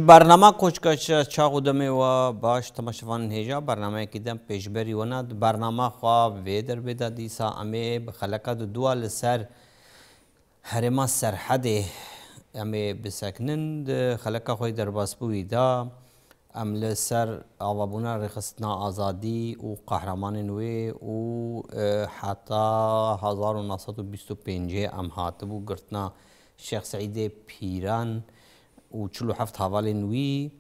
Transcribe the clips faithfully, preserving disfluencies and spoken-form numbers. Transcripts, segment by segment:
Bernama Koçka çax û demê we baş, temaşevanên hêja, bernameyekî dem pêşberî we ne. Di bernama xwe vê derbê de dîsa em ê bi xeleka di dua li ser herêma Serhedê em ê bisekinin. Di xeleka xwe yê derbasbûyî de em li ser avabûna rêxistina azadî û qehremanên wê û, e, heta hezar û neh sed û bîst û pêncê em hatibû girtina Şêx Seîdê Pîran û çil û heft hevalên wî.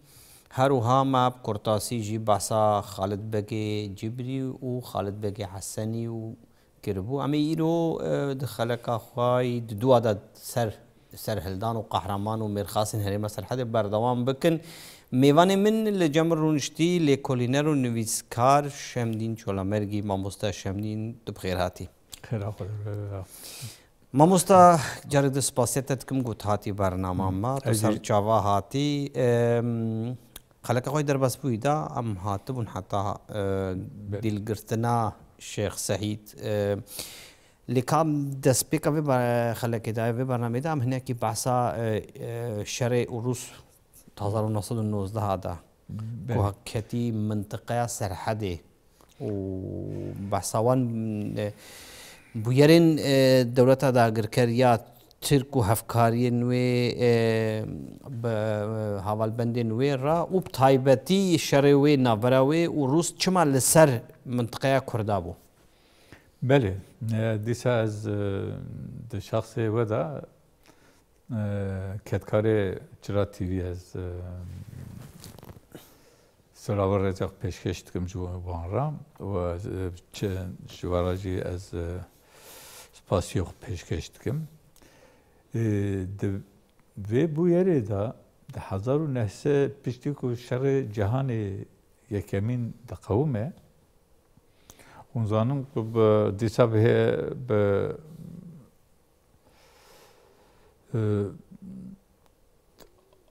Her wiha me bi kurtasî jî behsa Xalid Begê Cibrî û Xalid Begê Hesenî û kiribû. Em ê îro, e, di xeleka xwe yî di dua de ser, serhildan û qehreman û mêrxasên herêma Serhedê berdewam bikin. Mêvanê min li cem rûniştî lêkolîner û nivîskar Şemdîn Çolamergî, mamoste Şemdîn, tu bi xêr hatî. Xêra xwe de. Mamosta, carek di spasiya te dikim ku tu hatî bernama me, tu Ez ê ser çava hatî. Em, xeleka xwe derbas bûyî da, em hatibûn heta, e, Belê. dîlgirtina Şêx Sehîd. E, lê ka em destpêka vê be-, xelekê de, vê bernameyê de em hinekî behsa, e, e, şerê Rûs hezar û neh sed û nozdeh da. Belê. Ku ketî mintiqeya Serhedê û behsa wan, e, bûyerên, e, dewleta dagirker ya Tirk û hevkariyên wê, e, bi, e, hevalbendên wê re û bi taybetî şerê wê navbera wê û Rûs çima li ser mintiqeya Kurda bû? Belê, e, dîsa ez, e, di şexsê we de, e, kedkarê Çira T V ez, e, Selaver Reçak pêşkêş dikim ji wan re û ez, e, çi, ji we re jî ez, e, spasiya xwe pêşkêş dikim. E, di vê bûyerê de, di hezar û neh sed piştî ku şerê cîhanê yekemîn diqewime, hûn zanin ku bi, dîsa bi hê-, bi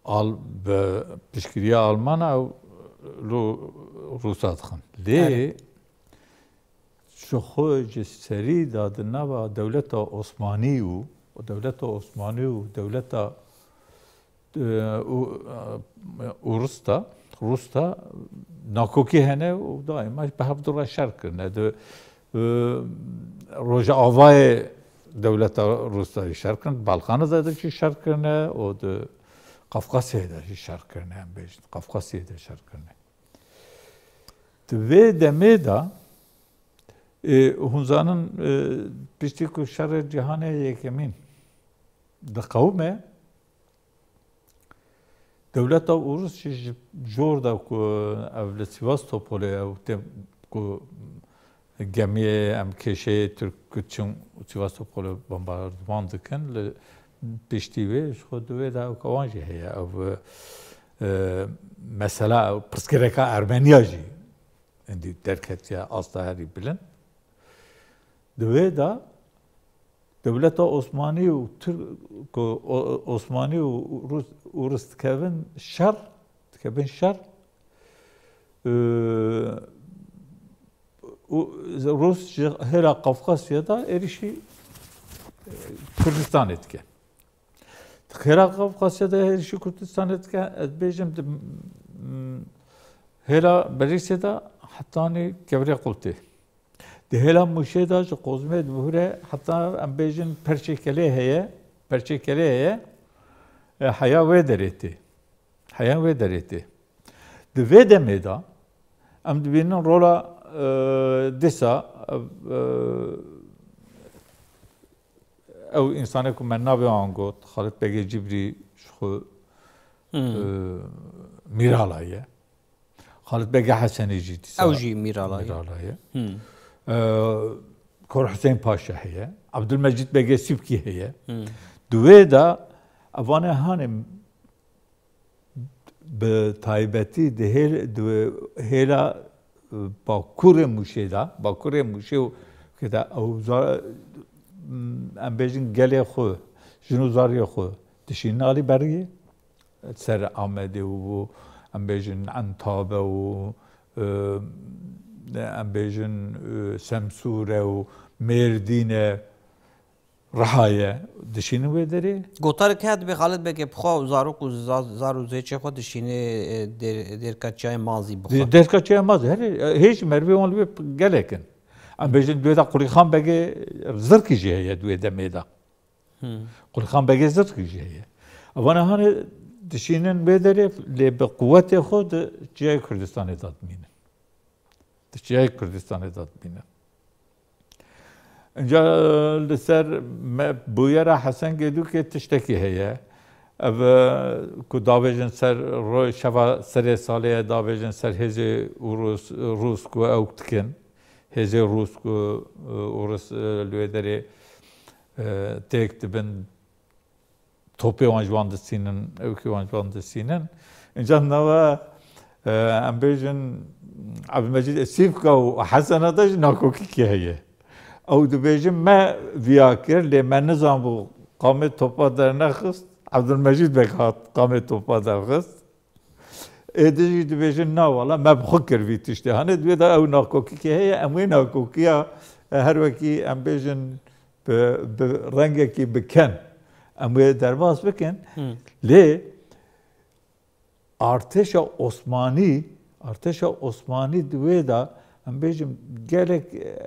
Al-, bi piştgiriya Almana ew li Rûsa dixin. Lê Erê. ji xwe ji serî de di nava dewleta Osmanî û, dewleta Osmanî û dewleta, e, û, e, Urus de, Rûs de nakokî hene û daîma bi hev du re şer kirine. Di, e, Rojavayê dewleta Rûsya jî şer kirin, Balkanê de jî şer kirine û di Qafqasyayê de jî şer kirine, em bêjin, Qafqasyayê de şer kirine. Di vê demê de, e, hûn zanin, e, piştî ku şerê cîhanê yekemîn diqewime, Dewleta Urus jî ji jor de ku ev li Sivastopolê ew tê ku gemiyê em kêşeyê Tirk ku çin Sivastopolê bombardiman dikin, li piştî wê ji xwe di wê de ew ka wan jî heye. Ev, e, mesela ew pirsgirêka Ermeniya jî êdî derketiye asta herî bilind. Di wê de dewleta Osmanî û Tirk, ku O-, Osmanî û Rus, Urus dikevin şer, dikevin şer, e, û Rus ji hêla Qafqasya de êrişî, e, Kurdistanê dike. Di xêra Qafqasya de hêrişî Kurdistanê dike, ez bêjim di, m, hêla Berîsê de hetanî Kevrê Qultê. Di hêla Mûşê de ji Qozmê dihure heta em bêjin Perçê Kelê heye, Perçê Kelê heye, e, heya wê derê tê. Heya wê derê tê. Di vê demê de em dibînin rola, e, dîsa, e, ew însanê ku me navê wan got, Xalid Begê Cibrî ji xwe, Hmm. e, Mîrala ye. Xalid Begê Hesenî jî dîsa Ew jî Mîrala ye. Mîrala ye. Hmm. E, Kor Husên Paşa heye. Abdulmecîd Begê Sîpkî heye. Hmm. Di wê de evanê hanê bi taybetî di hêl-, di hêla, e, Bakurê Mûşê de, Bakurê Mûşê û kê de ew za-, em bêjin gelê xwe, jin û zariyê xwe dişînin alî beriyê. Ser Amedê û, em bêjin Entabe û, e, em bêjin, e, Semsûre û Mêrdîne. Riha ye, dişînin wê derê. Gotarek heye, dibê Xalid Begê bi xwe û zarok û za-, zar û zêçê xwe dişînê, e, dêr-, dêrka çiyayê Mazî bi xwe. Dê-, dêrka çiyayê Mazî, herê, e, hêj merivê wan li wê gelek in. Em bêjin, di wê de Qulîxan Begê zirkî jî heye di wê demê de. Hmm. Qulîxan Begê zirkî jî heye. Evana hanê dişînin wê derê, lê bi quwetê xwe di çiyayê Kurdistanê de dimînin. Di çiyayê Kurdistanê de dimînin. Înca li ser me, bûyera Hesen Gêdûkê tiştekî heye. Ev, e, ku davêjin ser ro-, şeva serê salê ye, davêjin ser hêzê Urus, Rûs ku ew dikin. Hêzê Rûs ku, e, Urus, e, li wê derê, e, têk dibin, topê wan ji wan distînin, ewkê wan ji wan distînin. Înca nava, e, em bêjin, Ebdulmecîd Sîvka û Hesena de jî nakokîkê heye. Ew dibêjin, me viya kir, lê me nizanbû qamê topa dernexist, Ebdulmecîd Beg hat qamê topa derxist. Êdî jî dibêjin, na wala, me bi xwe kir vî tiştê. Hanê di wê de ew nakokîkê heye, em wê nakokiya, e, her wekî em bêjin, bi, bi rengekî bi ken em wê derbas bikin. Hmm. Lê artêşa Osmanî, artêşa Osmanî di wê de, em bêjin gelek, e,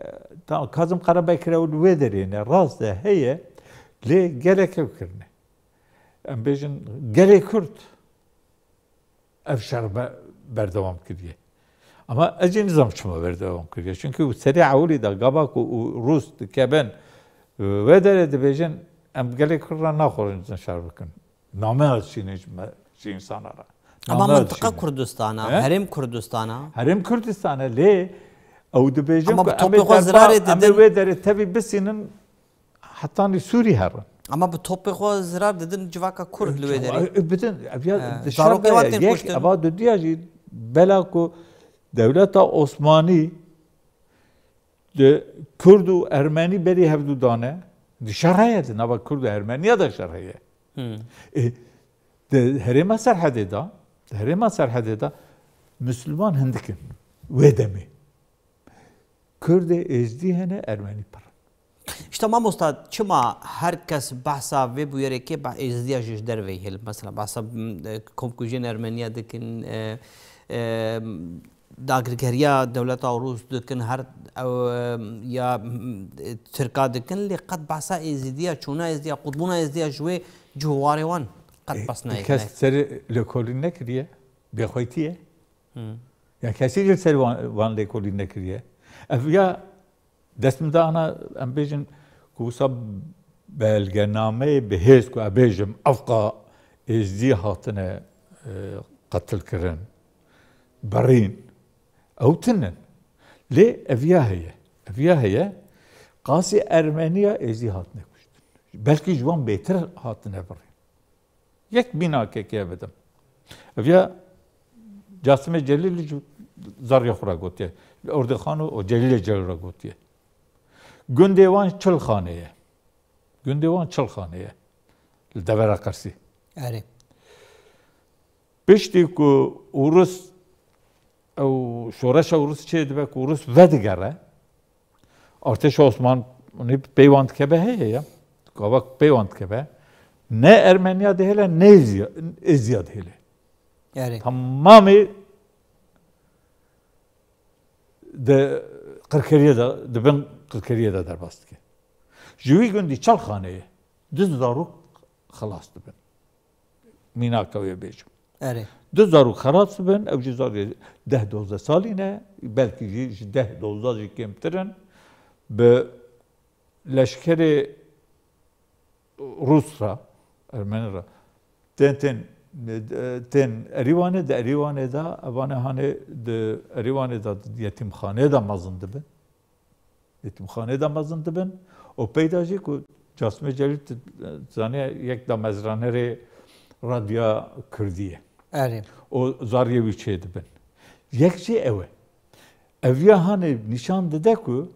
tamam, Kazim Karabekir ew li wê derê ne, rast e, heye, lê gelek ew kirine. Em bêjin gelê Kurd ev şer be-, berdewam kiriye. Ama ez jî nizam çima berdewam kiriye. Çünkü serê ewilî de gava ku û Rûs dikevin, e, wê derê dibêjin, em gelê Kurd re naxwazin şer bikin. Name ez şînin ji me, ji însana re. Ama Name ez mintiqa şînin. Kurdistana, He? Herêm Kurdistana. Herêm Kurdistana, lê ew dibêjin Ama ku bi em topê ê xwe derba, zirarê em ê didin. Wê derê tevî bisînin, hetanî Sûrî herin. Ama bi topê xwe zirar didin civaka Kurd li wê derê. E, bidin, ev ya He, dişa zarokê be wan tên yek, kuştin. Eva dudiya jî bela ku dewleta Osmanî di Kurd û Ermenî berî hevdû dane, di şer heye, di nava Kurd û Ermeniya de şer heye. Hmm. E, di herêma Serhedê de, di herêma Serhedê de Misliman hindik in. Wê demê. Kurdê Êzdî hene, Ermenî pir in. İşte mamosta, çima her kes behsa vê bûyerê ke, be-, Êzdiya jî ji derve hêl. Mesela behsa, m, e, komkujiyên Ermeniya dikin, e, e, dagirkeriya dewleta Rûs dikin, her ew, e, ya, m, e, Tirka dikin, lê qet behsa Êzidiya, çûna Êzidiya, qutbûna Êzidiya ji wê cihwarê wan qet E, behs nayê. Kes serî lêkolîn nekiriye, bêxweytî ye. Hmm. Ya kesî jî li ser wan, wan lêkolîn nekiriye. Ev ya dest min dana, em bêjin ku wisa belgenameyê bi hêz ku, em bêjim, evqa Êzdî hatine, e, qetilkirin, birîn, ew tune. Lê ev ya heye. Ev ya heye. Qasî Ermeniya Êzdî hatine kuştin. Belkî ji wan bêtir hatine birîn. Yek mînakekê bidim. Ev ya Casimê Celîlî ji zarya xwe re gotiye. Li Ordîxan û Celîlê Celîl re gotiye. Gundê wan Çilxanê ye. Gundê wan Çilxanê ye. Li devera Qersî. Erê. Piştî ku Urus, ew şoreşa Urus çêdibe ku Urus vedigere, artêşa Osmanî pey wan dikeve heye ya. Gava pey wan dikeve. Ne Ermeniya dihêle, ne Êziya, Êziya dihêle. Erê. Tamamê di qirkeriyê de, di bin qirkeriyê de derbas dike. Ji wî gundî Çalxaneyê du zarok xelas dibin. Mînaka wê bêjim. Erê. Du zarok xelas dibin, ew jî zarê deh dozdeh salî ne, belkî jî ji deh dozdeh jî kêmtir in. Bi leşkerê Rûs re, Ermenî re, tên, tên, tên Erîwanê, di Erîwanê de, evane hanê di Erîwanê de, di yetîmxaneyê de mezin dibin. Yetîmxaneyê de mezin dibin. Û peyda jî ku Casimê Celîl, tu zanî, yek damezranerê Radyoya Kurdî ye. Erê. Û zariyê wî çêdibin. Yek jî ew e. Ev ya hanê nîşan dide ku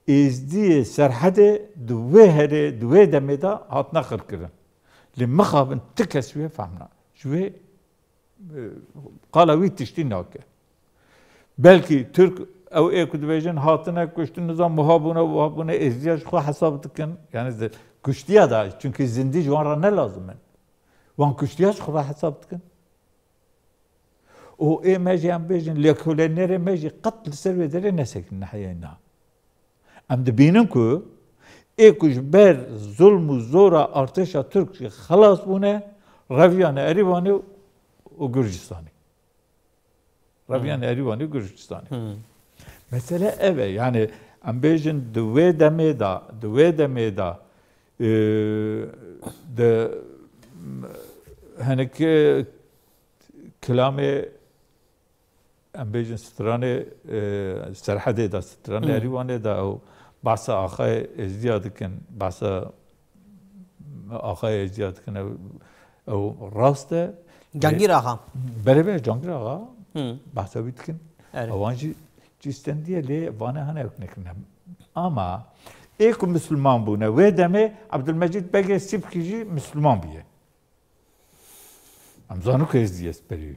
Êzdiyê Serhedê di wê herê, di wê demê de hatine xirkirin. Lê mixabin ti kes wê fehmna. Ji wê, e, qala wî tiştî nake. Belkî Tirk ew ê ku dibêjin hatine kuştin, nizam wiha bûne, wiha bûne, Êzdiya ji xwe hesab dikin. Yani di Kuştiya da, çunkî zindî ji wan re ne lazim in. Wan kuştiya ji xwe re hesab dikin. Û ê me jî, em bêjin, lêkolênerê me jî qet li ser vê derê nesekine heyayî niha. Em dibînin ku ê ku ji ber zulm û zora artêşa Tirk jî xelas bûne, reviyane Erîvanê û Gurcistanê. Reviyane Erîvanê û Gurcistanê. Mesele ev e, yani em bêjin di wê demê de, di wê demê de, e, di, hinek, e, kilamê, em bêjin, stranê, e, Serhedê de, stranê Erîvanê de ew behsa axayê Êzdiya dikin, behsa axayê Êzdiya dikin, ew, ew rast e. Cangîr Axa. Belê, belê, Cangîr Axa behsa wî dikin. Erê. Ewan jî, jî stendiye lê vane hane ew nekirine. Ama ê ku Misliman bûne, wê demê Ebdulmecîd Begê Sîpkî jî Misliman bûye. Em zanin ku Êzdiye siperî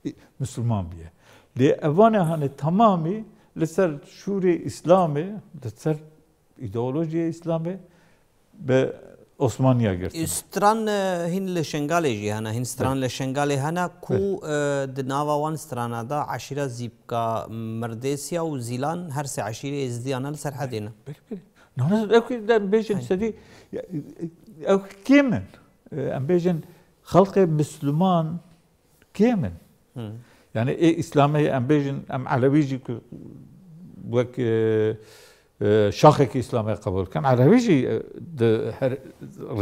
wî. Misliman bûye. Lê evanê hane temamî li ser şûrê Îslamê, li ser îdeolojiyê Îslamê bi Osmaniya girtin. Stran, e, hîn li Şengalê jî hene, hîn stran li Şengalê hene ku, e, di nava wan strana de eşîra Zîpka, Mirdêsiya û Zîlan her sê eşîrê Êzdiyan li Serhedê ne. Belê, belê. Nane, ew ki dem bêjin sedî, ya, ew kêm in. E, em bêjin xelqê Misliman kêm in. Yani ê Îslamê em bêjin, em Elewî jî ku wek, e, e, şaxekî Îslamê qebûl kin, Elewî jî, e, di her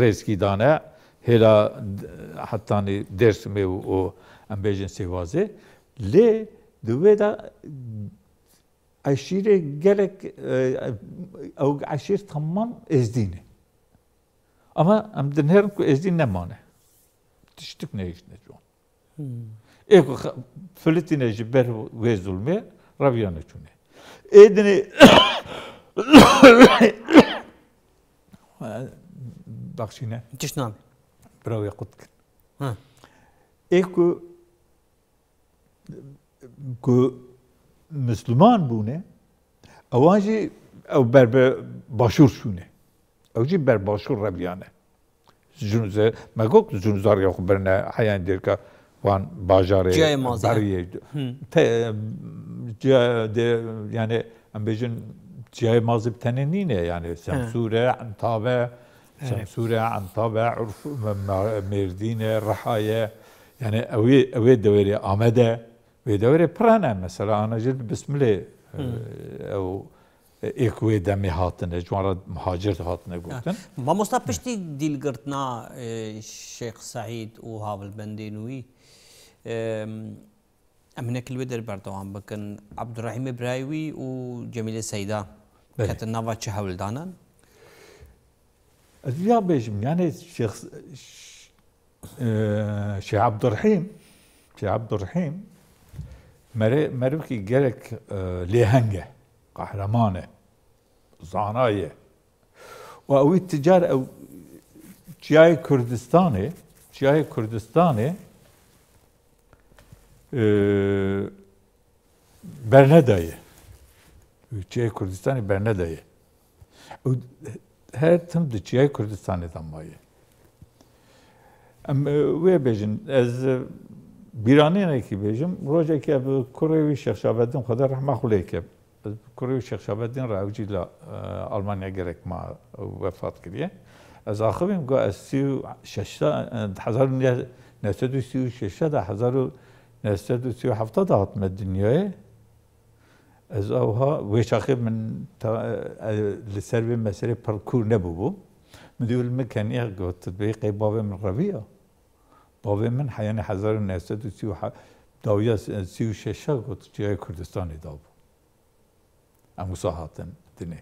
rêzkî dane, hêla d-, hetanî Dêrsimê û, û em bêjin Sêwazê. Lê di wê de eşîrê gelek, e, ew eşîr temam Êzdî ne. Ama em dinêrin ku Êzdî nemane. Tiştik nehiştine ciwan. Ê ku xe-, filitîne ji ber wê zulmê, reviyane çûne. Ê dinê, bexşîne. Tişt nabî. Bira wê qut kin. Ê ku, ku Misliman bûne, ewan jî ew ber bi başûr şûne. Ew jî ber başûr reviyane. Junuzê, me got, Junuzar ya xwe birine heyan dêrka wan bajarê Ciyayê Mazê. Beriyê. Te, ciya de, yani, em bêjin, Ciyayê Mazê bi tenê nîne, yani, Semsûr e, Entab e, Semsûr e, Entab e, Urf, me-, me-, Mêrdîn e, Riha ye. Yani, ew ê, ew ê dewerê Amed e. Wê dewerê pir hene, mesela, ana jî Bismilê, e, ew, e, êk wê demê hatine, ji wan re muhacir hatine gotin. Mamosta, piştî dîlgirtina, e, Şêx Seîd û havilbendên wî, e, em hinek li wê der berdewam bikin. Ebdurehîmê birayê wî û Cemîlê Seyda ketin nava çi hewldanan? Ez ya bêjim, yani Şêx, ş-, e, Şêx Ebdurehîm, Şêx Ebdurehîm mere-, merivkî gelek, e, lêheng e, qehreman e, zana ye. Û ew ticar ew çiyayê Kurdistanê, çiyayê Kurdistanê, e, bernedaye. Çiyayê Kurdistanê bernedaye. Û her tim di Çiyayê Kurdistanê de maye. Em, e, wê bêjin, ez, e, bîranînekî bêjim, rojekê bi kurê wî Şêx Şabedîn, Xwedê rehma xwe lê ke, bi kurê wî Şêx Şabedîn re ew jî la, e, Almanya gerek ma wefat kiriye. Ez axivîm, got, ez sî û şeş de, e, hezar û neh sed û sî û şeş de, hezar û neh sed û sî û heft de hatime dinyayê. Ez ewha wê çaxê min ta-, e, li ser vê meselê pir kûr nebûbû. Min dî min keniya got, bê qey bavê min reviya. Bavê min heyanê hezar û neh sed û sî û heft, dawiya sî û şeş got, Çiyayê Kurdistanê dabû. Em wisa hatin dinê.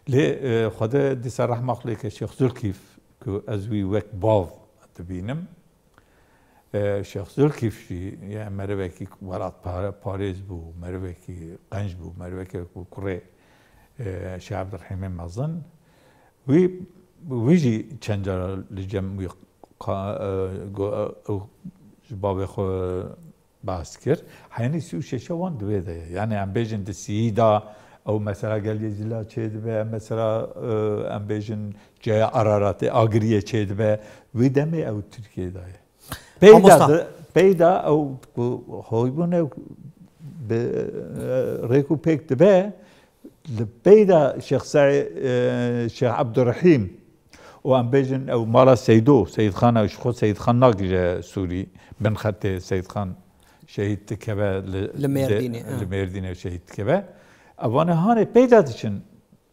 Lê, e, Xwedê dîsa rehma xwe lê ke Şêx Zulkîf, ku ez wî wek bav dibînim, e, Şêx Zulkîf jî, ye, merivekî welatpare-, parêz bû, merivekî qenc bû, merivekî ku kurê, e, Şêx Ebdurehîmê mezin. Wî, wî jî çend cara li cem wî qa-, e, go-, e, ew ji bavê xwe behs kir. Heyanî sî û şeş wan di wê de ye. Yani em bêjin di sî de Ew mesela Gelgê Zîla çêdibe, mesela, e, em bêjin Çiya Araratê, Agiriyê çêdibe. Wî demê ew Tirkiyê de ye. Peyda Mamosta. di-, peyda ew ku hoybûn ew bi, e, rêk û pêk dibe, li peyda Şêx Seî-, e, Şêx Ebdurrehîm û em bêjin ew mala Seydo, Seyîdxan, ew ji xwe Seyîdxan nagije Sûrî, bin xetê Seyîdxan şehîd dikeve li, Li Mêrdînê, li ha. Mêrdînê şehîd dikeve. Evanê hanê peyda diçin.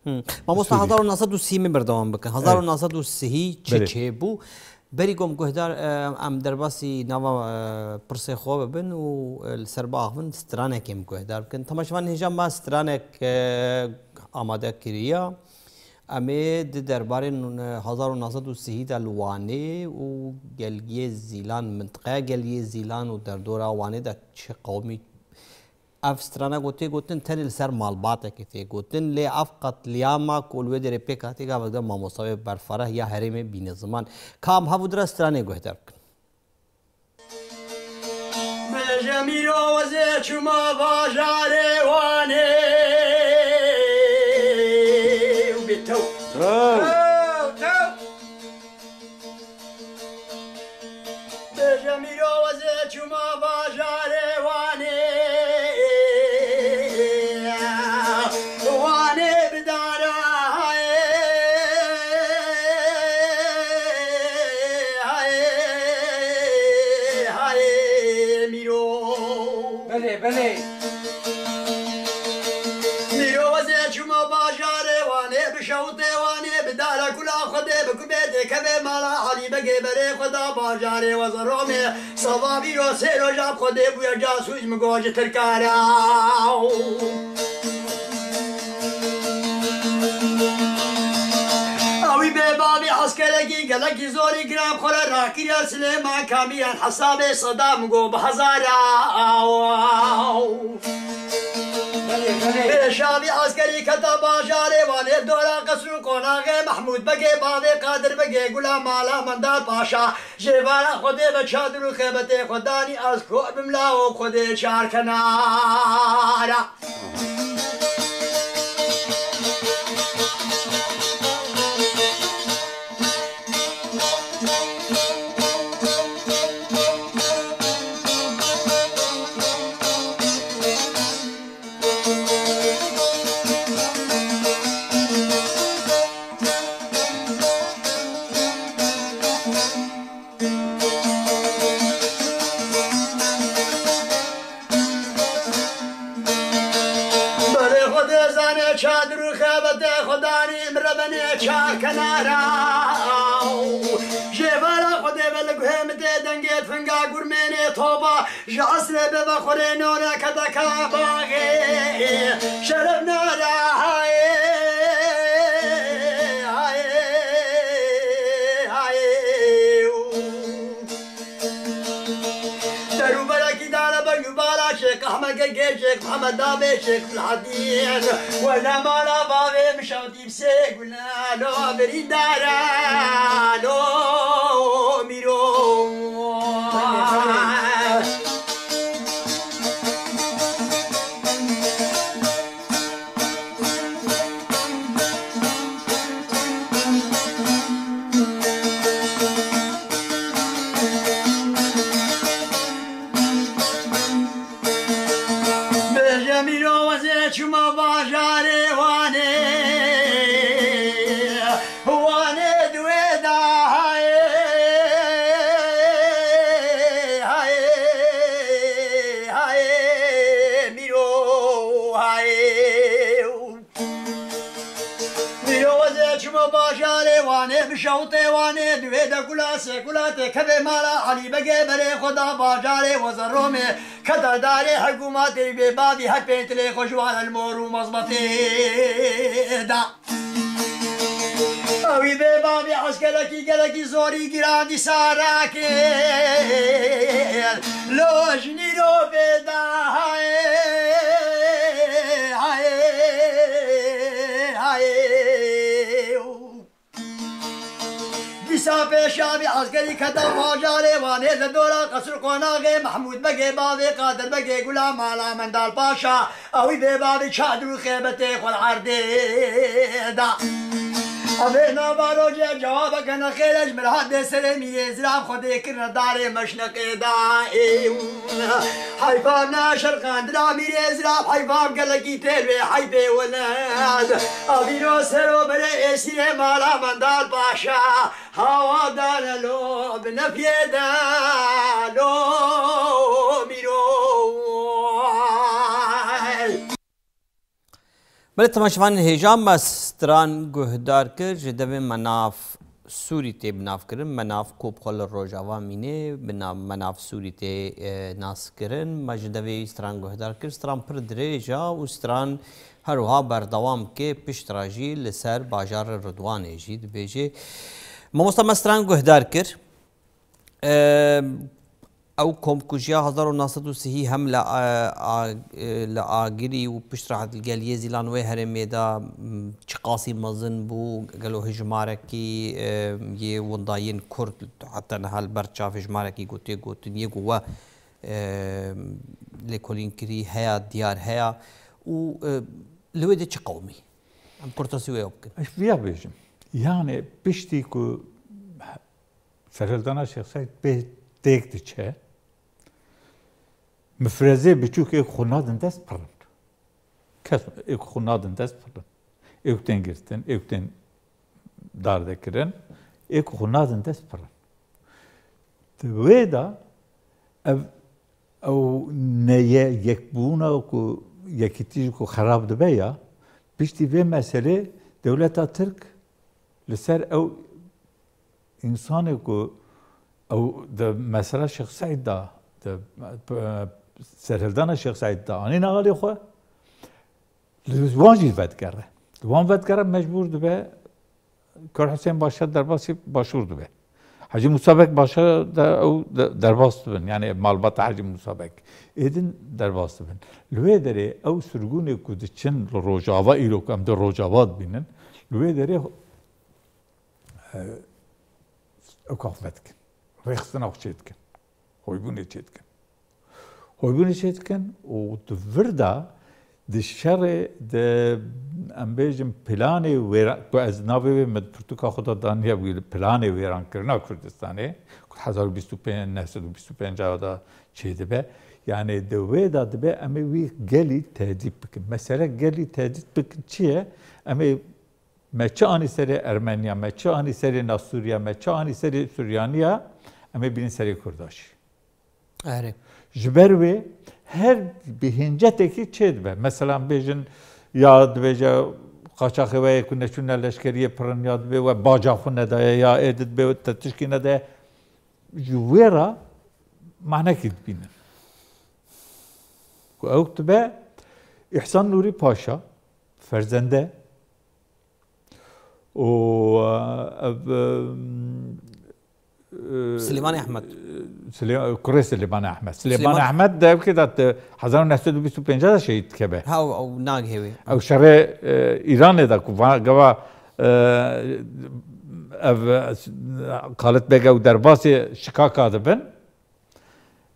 Hmm. Mamosta, Sûrî. Hezar û neh sed û sî min berdewam bikin. Evet. Hezar û neh sed û sî çi Belê. çêbû? Berî ku em guhdar, e, em derbasî nava, e, pirsê xwe bibin û, e, li ser biaxivin, stranekê em guhdar bikin. Temaşevan hêja me stranek, e, amade kiriya. Em ê di derbarê nû-, hezar û neh sed û sî de li Wanê û Gelgiyê Zîlan, mintiqeya Gelgiyê Zîlan û derdora Wanê de çi qewmî Ev strana ku tê gotin tenê li ser malbatekê tê gotin, lê ev qetliyama ku li wê derê pêk hatî gavek de mamosta wê berfareh ya herêmê bîne ziman. Ka em hev û dira stranê guhdar bikin. Bêje mîro wezê çûma bajarê Wanê û bê tew. Tew. Tew, tew. Bêje mîro wezê çûma bajarê Wanê, Wanê bi dara hayê, hayê, hayê mîro. Belê, belê. Mîro wezê çûma bajarê Wanê, bi şewtê Wanê, bi dara kula Xwedê, bi kubê dê kevê mala Elî Begê berê xwe da bajarê Wezeromê. Sava mîro sê roja bi Xwedê bûye casûs, min got ji Tirka re. Ewî bê bavê eskerekî gelekî zorî giran xwe re rakiriye Silêman Kamî yan hesabê seda, min got bi hezara. Pêşavî eskerî keta bajarê Wanê, dora qesr û qonaxê Mehmûd Begê, bavê Qadir Begê, gula mala Mendar Paşa. Jêvara Xwedê ve çadir û xebetê xwe danî, ez kor bim lawo Xwedê çar kenara. Berê Xwedê zane çadir û xebetê xwe danî, min re benê çar kenara. Jêvara Xwedê ve li guhê min tê dengê finga gurmênê toba. Ji esrê bebe xurê nore kedeka baxê. Şeref nare hayê, hayê, hayê. Derûberekî dane beng û bala Şêx Ehmed Gegê, Şêx Mihemed Dabê, Şêx Selahaddîn. Wele mala bavê min şewtî bi sê gulalo birîndara lo mîro. Bêje mîro wezê çûma bajarê Wanê. Wanê di wê de hayê, hayê, hayê mîro hayê. Mîro wezê çûma bajarê Wanê, bi şewtê Wanê, di wê de kula sê kula tê kevê mala Elî Begê berê xwe da bajarê Wezeromê, kete darê hikûmetê bê bavî hepê tilê xwe ji wan el mor û mezbetê da. Ewî bê bavî eskerekî gelekî zorî giran dîsa rakir. Lo ji nîro bê da hayê, hayê, hayê. Dîsa pê Şavî eskerî kete bajarê Wanê li dora qesir qonaxê Mehmûd Begê bavê Qadir Begê Gula mala Mendal Paşa. Ewî bê bavê çadir û xêbetê xwe li erdê da. Evê nava rojê cewabeke nexêre ji min hat dê serê mîrê zirav Xwedê kirine darê meşneqê da. Ê, heyfa na şerqandina mîrê zirav heyfa gelekî têr wê heyfê weled. Avîro sero berê êsîrê mala Mendal Paşa. Hawa dane lo bi nefyê de lo mîro. Belê temaşevanên hêja me stran guhdar kir, ji devê Menav Sûrî tê binavkirin. Menav ku bi xwe li Rojava mîne, bi nav Menav Sûrî tê, e, naskirin. Me ji devê wî stran guhdar kir. Stran pir dirêj e û stran her wiha berdewam ke, pişt re jî li ser bajarê Ridwanê jî dibêje. Mamosta me stran guhdar kir. Eee, ew komkujiya hezar û neh sed û sihî hem li, a, a, li Agirî û piştre li gel yê Zîlan wê herêmê de, m, çiqasî mezin bû, gelo hijmarekî, e, yê windayên Kurd heta niha li ber çav hijmarekî ku tê gotin, yê ku we, e, lêkolîn kirî heya, diyar heya û, e, li wê de çi qewimî? Em kurtasî wê bikin. Ez viya bêjim. Yani piştî ku Serhildana Şêx Seîd pê têk diçe, mifrezê biçûk ê xwe nadin dest pir in. Kes ê xwe nadin dest pir in. Ê tên girtin, ê tên dardekirin, ê xwe nadin dest pir in. Di wê de ev, ew neye yekbûna ku yekîtî jî ku xerab dibe ya, piştî vê meselê dewleta Tirk li ser ew însanê ku ew di mesela Şêx Seîd de, di, e, serhildana Şêx Seîd de anîne alî xwe, li wan jî vedigere. Li wan vedigere mecbûr dibe Kor Husên Paşa derbasî Başûr dibe. Hecî Musa Beg Paşa de ew de-, derbas dibin. Yani malbata Hecî Musa Beg. Êdin derbas dibin. Li wê derê ew sirgûnê ku diçin li Rojava îro ku em di Rojava dibînin, li wê derê, e, ew ka xwe vedikin. Rêxistina xwe çê dikin. Hoybûnê çê dikin. Hoybûnê çê dikin û di vir de di şerê de em bêjin planê wêra-, ku ez navê wê min pirtûka xwe de daniye wî planê wêrankirina Kurdistanê ku hezar û bîst û pênc, neh sed û bîst û pênc de çêdibe. Yani di wê de dibe em ê wî gelî tehdît bikin. Mesele gelî tehdît bikin çi ye? Em ê Me çi anî serê Ermeniya, me çi anî serê Nasûriya, me çi anî serê Suryaniya, em ê bînin serê Kurda jî. Erê. Ji ber wê her bi hêncetekî çê dibe. Mesela bêjin ya dibêje qaçaxê we yê ku neçûne leşkeriyê pirin ya dibê we baca xwe nedaye ya ê dibê we te tişkî nedaye. Ji wê re manekî dibînin. Ku ew dibe Îhsan Nûrî Paşa, ferzende, û, e, ev, e, Silêmanê Ehmed. Silê-, kurê Silêmanê Ehmed. Silêmanê Silêman- Ehmed de ev kê de hezar û neh sed û bîst û pênc de şehîd dikeve. Ha, ew, ew nagihê wê. Ew şerê, e, Îranê de ku va-, gava, e, ev, e, Xalid Beg ew derbasê Şikaka dibin.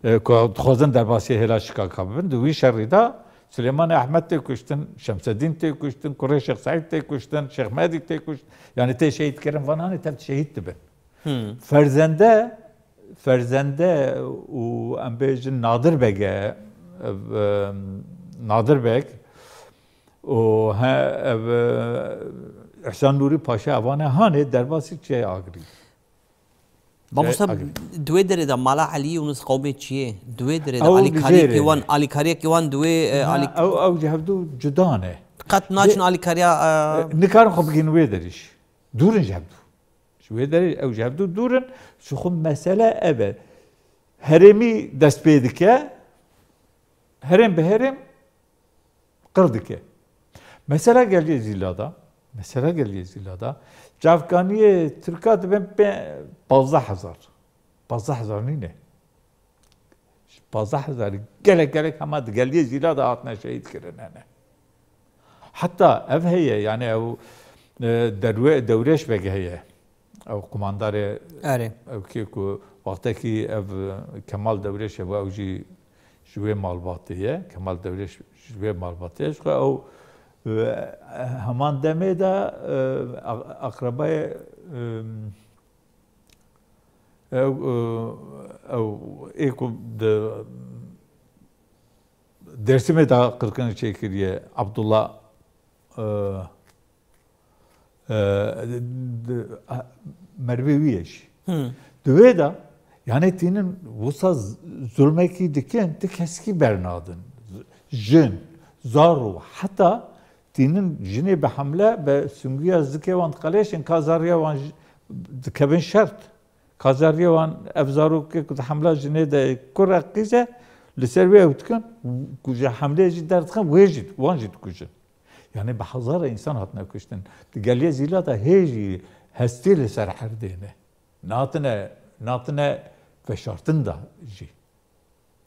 E, ku dixwazin derbasî hêla Şikaka bibin. Di wî şerî de Silêmanê Ehmed tê kuştin, Şemsedîn tê kuştin, kurê Şêx Seîd tê kuştin, Şêx Medî tê kuştin. Yani tê şehîd kirin, van hanê tev şehîd dibin. Hmm. Ferzende, ferzende û em bêjin Nadir Beg e, ev, e, Nadir Beg û he, ev, e, Îhsan Nûrî Paşa evan e hanê derbasî çê Agirî. Mamosta, Agirî. Di wê derê de mala Elî Yûnis qewmê çi ye? Di wê derê de Ew li alîkariyekî jêrê wan, ne. Alîkariyekî wan di wê, e, Na, alîk- ew, ew ji hevdû cuda ne. Qet naçin Lê, alîkariya, e, e, nikarin xwe bigihînin wê derê jî. Dûr in ji hevdû. Ji wê derê ew ji hevdû dûr in. Ji xwe mesele ev e. Herêmî dest pê dike. Herêm bi herêm qir dike. Mesela geliyê Zîlada, mesela geliyê Zîlada, çavkaniyê Tirka dibe pê-, pazdeh hezar. Pazdeh hezar nîne. Pazdeh hezar gelek gelek hema di geliyê Zîlada hatine şehîd kirin hene. Heta ev heye, yani ew, e, derwe-, Dewrêş Beg heye. Ew qumandarê Erê. Ew kê ku wextekî ev Kemal Dewrêş e, ew jî ji wê malbatê ye. Kemal Dewrêş ji wê malbatê ye. Ji xwe ew, e, heman demê de, e, a-, aqrebayê, e, ew, e, ew ê ku di Dêrsimê de qirkirin çêkiriye Abdullah, e, e, di, a, merivê wî ye jî. Hı. Di wê de, yani tînin wisa z-, zulmekî dikin, ti kesikî bernadin. Jin, zaro, heta tînin jinê bi hemle, bi sungiya zikê wan diqeleşin, ka zariya wan ji-, dikevin şert. Ka zariya wan, ev zarokê ku di hemla jinê de kurek qîz e, li ser wê ew dikin, ku ji hemlê jî derdixin, wê jî, wan jî dikujin. Yani bi hezara însan hatine kuştin. Di geliyê Zîla de hê jî hestî li ser erdê ne. Natine, natine veşartin de jî.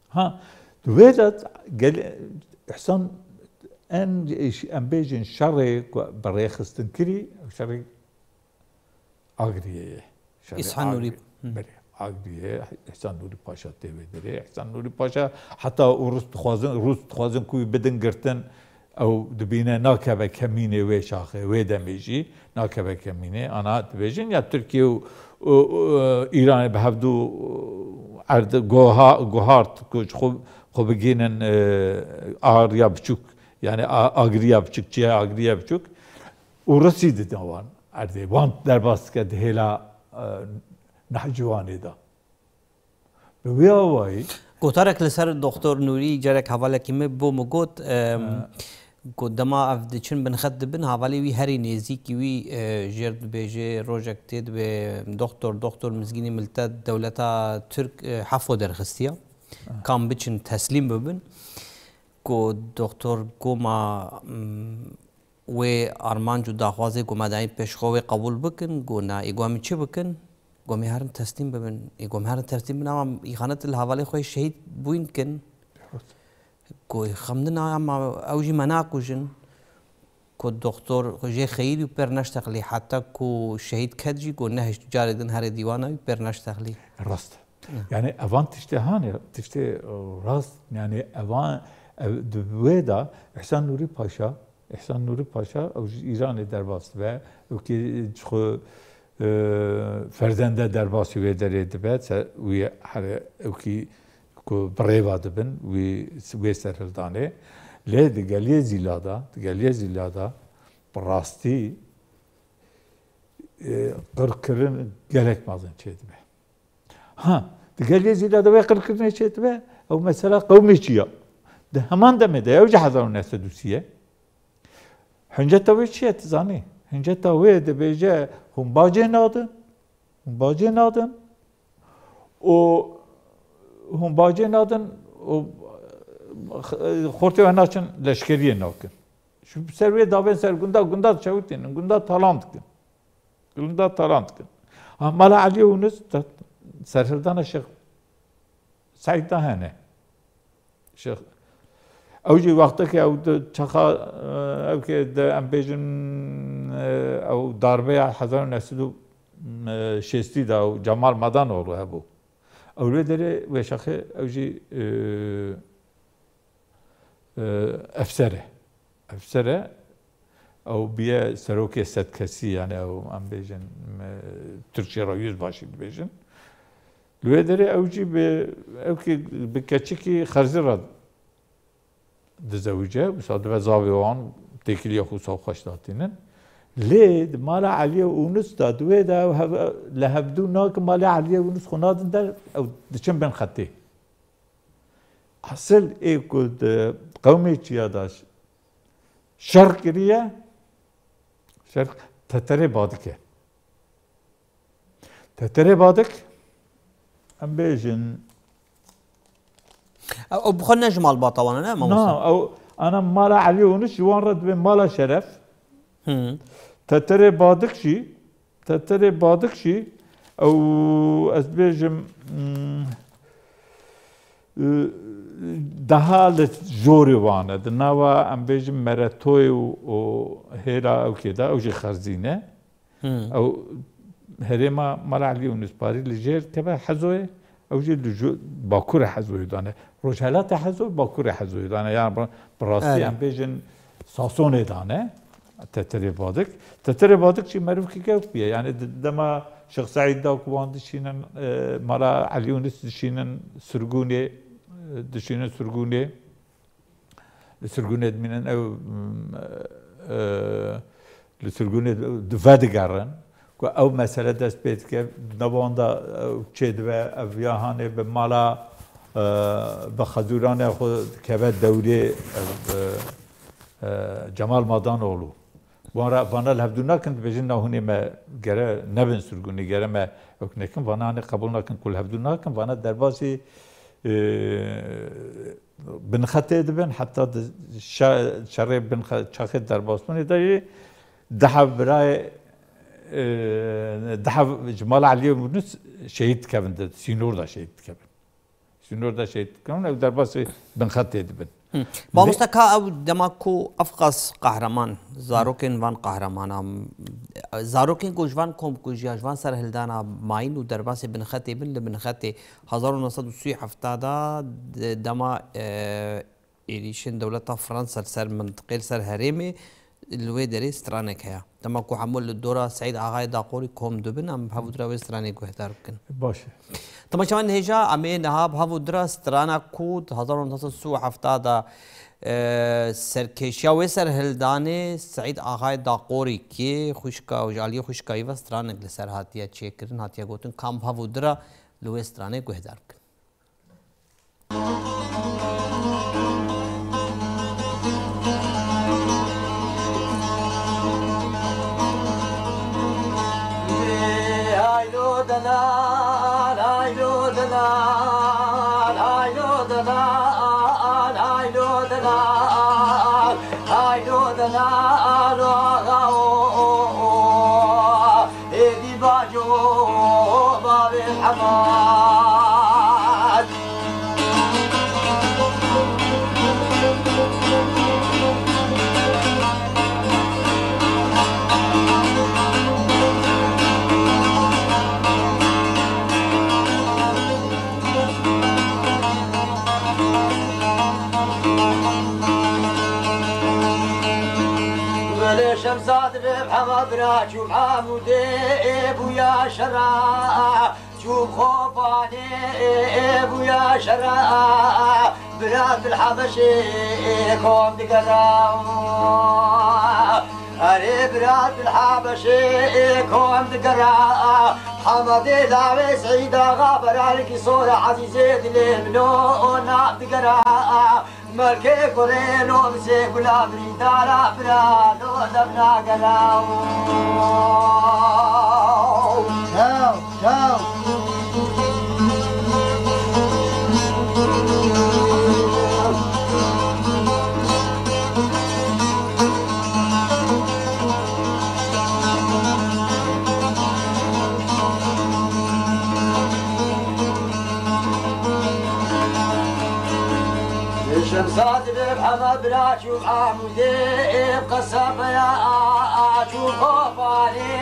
Ha, di wê de gel-, Îhsan en, em bêjin şerê ku bi rêxistin kirî, şerê Agiriyê ye. Şerê Îhsan Nûrî. Agiriyê. Hı. Belê, Agiriyê, Îhsan Nûrî Paşa tê wê derê. Îhsan Nûrî Paşa heta û Rûs dixwazin, Rûs dixwazin ku wî bidin girtin, ew dibîne nakeve kemînê wê şaxê, wê demê jî nakeve kemînê. Ana dibêjin ya Tirkiye û, û, û, Îranê bi hevdû erd guha-, guhart ku ji xwe, xwe bigihînin, e, ariya biçûk, yani a-, agiriya biçûk, çiya agiriya biçûk. Û risî dide wan erdê. Wan derbas dike di hêla, e, nehciwanê de. Bi wî awayî. Gotarek li ser Doktor Nûrî, carek hevalekî min bû, min got, em, Ha. ku dema ev diçin binxet dibin, hevalê wî herî nêzîkî wî, e, jêr dibêje, rojek tê dibe, doktor, doktor, mizgînî milte dewleta Tirk, e, hefo derxistiya. Ha. Kam biçin teslîm bibin. Ku doktor goma, mm, wê armanc û daxwazê ku me dayîn pêş xwe wê qebûl bikin, ku na, ê ku em çi bikin? Ku em ê herin teslîm bibin. Ê ku em herin teslîm bin, ama îxanet li hevalê xwe şehîd bûyîn dikin. Ku xem din, ama ew jî me nakujin. Ku doktor jê xeyîr û pêr neştexlî, heta ku şehîd ket jî ku nehişt carê din herê dîwana wî pêr neştexlî. Rast. Ne. Yani evan tiştê hanê, tiştê, e, rast, yani evan, ev, di wê de Îhsan Nûrî Paşa, Îhsan Nûrî Paşa, ew ji Îranê derbas dibe, ew kî ji xwe, e, ferzende derbasî wê derê dibe, se-, wî here, ew kî ku bi rêva dibin, wî, wê serhildanê. Lê di geliyê Zîla de, di geliyê Zîla de, bi rastî, e, qirkirin gelek mezin çêdibe. Ha, di geliyê Zîla de wê qirkirinê çêdibe, ew mesela qewmê çi ya? Di heman demê de, ew jî hezar û neh sed û sî ye. Hinceta wê çi ye, tu zanî? Hinceta wê dibêje, hûn bacê nadin, hûn bacê nadin û hûn bacê nadin û xortê we naçin leşkeriyê nakin. Ji ser wê davên ser gunda, gunda diçewitînin, gunda talan dikin. Gunda talan dikin. Ha, mala Eliyê Ûnis de serhildana Şêx Seîd de hene. Şêx, ew jî wextekê ew di çaxa, e, ew kê de em bêjin, e, ew darbeya hezar û neh sed û şêstî de ew Cemal Madanoğlu hebû. Ew lê derê wê şexê ew jî, e, e, efser e. Efser e. Ew biye serokê sedkesî, yani ew em bêjin, e, Tirkçe re yüzbaşı dibêjin. Li wê derê ew jî bi, ew kî bi keçikî xerzî re dizewice, wisa dibe zavê wan, têkiliya xwe wisa xweş datînin. Lê di mala Eliyê Ûnis de, di wê de ew hev-, li hevdû nakin, mala Eliyê Ûnis xwe nadin der, ew diçin bin xetê. Esil ê ku di qewmê çiya de şer kiriye, şer Teterê Badik e. Teterê Badik, em bêjin. Ew, ew bi xwe ne ji malbata wan e, ne, mamoste? Na, ew, ana mala Elî Ûnis ji wan re dibê mala şeref. Hı. Teterê Badik jî, Teterê Badik jî, ew, ez dibêjim, hmm, e, daha li jorê wan e. Di nava, em bêjin, Meretoyê û, û hêla ew kê de, ew jî xerzîn e. Hmm. Ew herêma Mala Elî Yûnus Parî li jêr keve Hezoyê, ew jî li ju-, bakurê Hezoyê dane. Rojhelata Hezo, bakurê Hezoyê dane. Yani bi, bi rastî Erê. em bêjin Sasonê dane. Tetirê Badik. Tetirê Badik jî merivkî gewt bûye. Yani di-, dema Şêx Seîd da ku wan dişînin, e, Mala Elî Yûnus dişînin Sirgûnê, e, dişînin Sirgûnê. Li Sirgûnê dimînin ew, e, li Sirgûnê di-, vedigerin ku ew mesele dest pê dike, di nava wan de ew çêdibe, ev ya hanê bi mala, e, bi xezûranê xwe dikeve dewrê, ev, e, e, Cemal Madanoğlu. Wan re, vana li hevdû nakin, dibêjin na hûnê me gere nebin Sirgûnê, gere me ew nekin, vana hanê qebûl nakin ku li hevdû nakin, vana derbasî, e, binxetê dibin, heta di şe-, şerê binxe-, çaxê derbasbûnê de jî deha birayê, e, deha ji mala Elî Yûnus şehîd dikevin, di sînor de şehîd dikevin. Sînor de şehîd dikevin, ew derbasî binxetê dibin. Hı. Mamoste ka ew dema ku ev qas qehreman, zarokên van qehremana, zarokên ku ji van komkujiya, ji van serhildana mayîn û derbasê binxetê bin, li binxetê hezar û neh sed û sî û heft de, de-, dema, e, êrîşên dewleta Fransa li ser mintiqê, li ser herêmê, li wê derê stranek heye. Dema ku hemû li dora Seîd Axayê Daqorî kom dibin, em bi hev û dira wê stranê guhdar bikin. Baş e. Temaşevan hêja, em ê niha bi hev û dira strana ku di hezar û neh sed û sî û heft de, e, serkêşiya wê serhildanê Seîd Axayê Daqorî ki xwişka û ji aliyê xwişka wî ve stranek li ser hatiye çêkirin, hatiye gotin, kam bi hev û dira li wê stranê guhdar bikin. Êdî baco bavê Hemad. Belê Şemsa dibe hema bira çû Mahmûdê bûya şera. Çû Xopanê bûya şera, bira Dil Hebeşê kom digera. Erê bira Dil Hebeşê kom digera. Hemedê lawê Seîd Axa beralikî sora Ezîzê dilê min o nav digera. Melkê kurê lo bi sê gula birîndara bira lo devna gela. Çaw, çaw. Şemsa dibe hema bira çû Amûdê ev qesebeya, çû Xopanê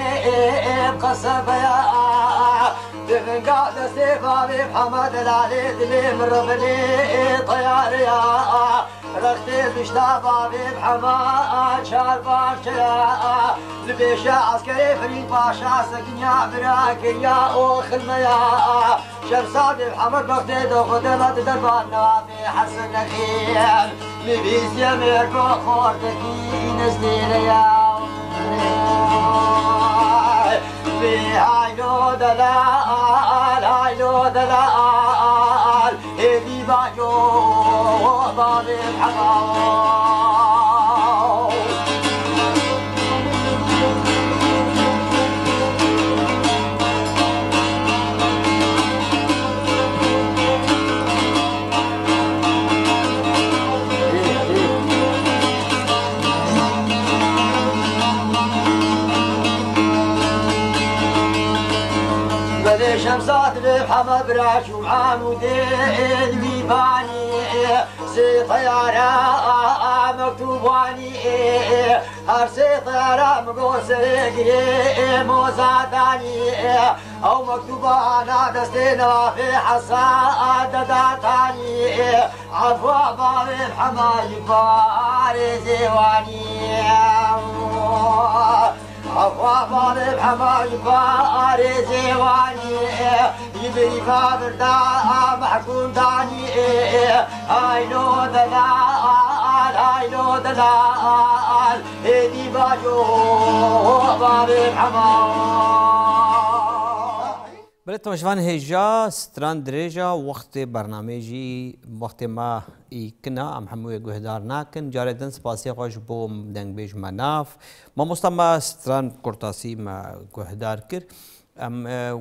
ev qesebeya. Di vinga destê bavê hema delalê dilê min ribinê teyarê ya. Rextê bişta bavê hema çar parçe ya. Li pêşe eskerê Firîn Paşa sekinya bira kiriya û xilmeya. Şemsadê Hemed bextê do xwe dema di derba navê Hesen Nexîm. Nivîsiye mêrgo xortekî nestêre ya. Vê haylo delal, haylo delal, êdî baco bavê hema. Belê Şemsa divê heme bira çûm Amûdê wî banî. Sê teyara mektûbanî. Her sê xeram go serê girê ê moza danî ê. Ew mektûbana destê navê Hesa dedatanî ê. Efwa bavê hema ji parê zêwanî ê. Efwa bavê hema ji parê zêwanî ê. Ji birî babirda mehkûm danî ê. Haylo delal, haylo delal. Êdî bajo bavê hema. Belê, temaşevan hêja, stran dirêja, wextê bernamê jî, wextê me î kina, em hemû yê guhdar nakin. Carê din spasiya xwe ji bo dengbêj me nav. Mamosta me stran kurtasî me guhdar kir. Em, e,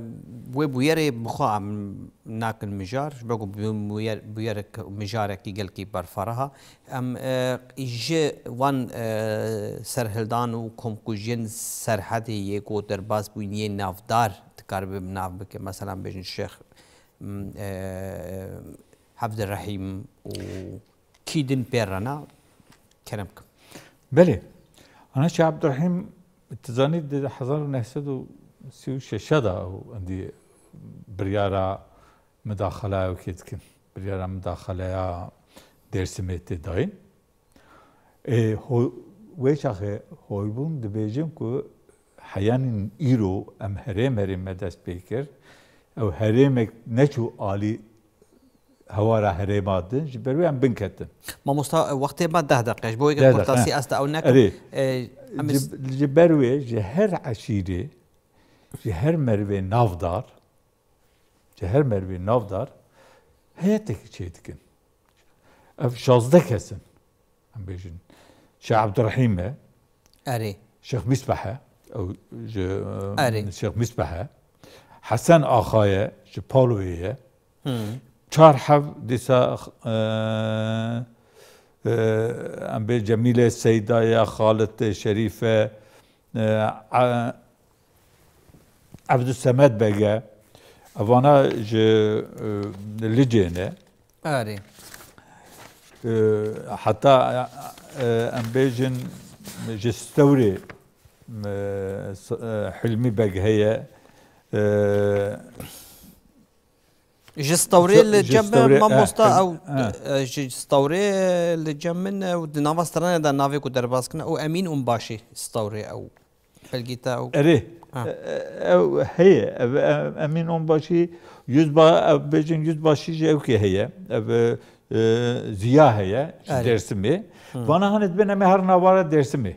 wê bûyerê bi xwe em nakin mijar, ji ber ku bûyer-, bûyerek, mijarekî gelkî berfireh e. Em, e, ji wan, e, serhildan û komkujiyên Serhedê yê ku derbas bûyîn yê navdar dikaribe bi nav bike. Mesela bêjin Şêx, m, e, Evdirehîm û kî din pê re ne, kerem bikin. Belê. Ana Şêx Evdirehîm, tu zanî di hezar û neh sed û sî û şeş de ew endî biryara mudaxaleya wekê dikin. Biryara mudaxaleya Dêrsimê tê dayîn. Ê, ho-, wê çaxê hoybûn dibêjin ku heyanîn îro em herêm herêm me dest pê kir. Ew herêmek neçû alî hewara herêma din, ji ber wê em binketin. Mamosta, wextê me deh deqe, ji bo wê Deh deqe, kurtasî he. Esta ew nekin. Erê. E, em Ji, ji ber wê ji her eşîrê, ji her merivê navdar, ji her merivê navdar heyetekî çêdikin. Ev şazdeh kes in. Em bêjin, Şêx Evdirehîm e. Erê. Şêx Mîsbeh e. Ew ji, Erê. Şêx Mîsbeh e. Hesen Axa ye, ji Paloyê ye. Hı. Çar hev dîsa, e, e, em bê Cemîlê Seyda ye, Xalit Şerîf e, e, e, Evdulsemed Beg e. Evana ji, e, Licê ne. Erê. E, heta, e, em bêjin ji Stewrê, e, s-, e, Hilmî Beg heye. E, Ji Stewrê ji, li ji cem Stewrê, e, mamosta e, ew, e. E, ji Stewrê li cem min ew di nava stranê de navê ku derbas kirine, ew Emîn Onbaşî Stewrê ew. Belgî te ew. Erê, Ha. e, e, ew heye, ev, e, Emîn Onbaşî, Yüzba-, ev bêjin Yüzbaşî jî ewkê heye, ev, e, Ziya heye, ji Erê. Dêrsimê. Hı. Vana hanê dibên em ê herin hawara Dêrsimê.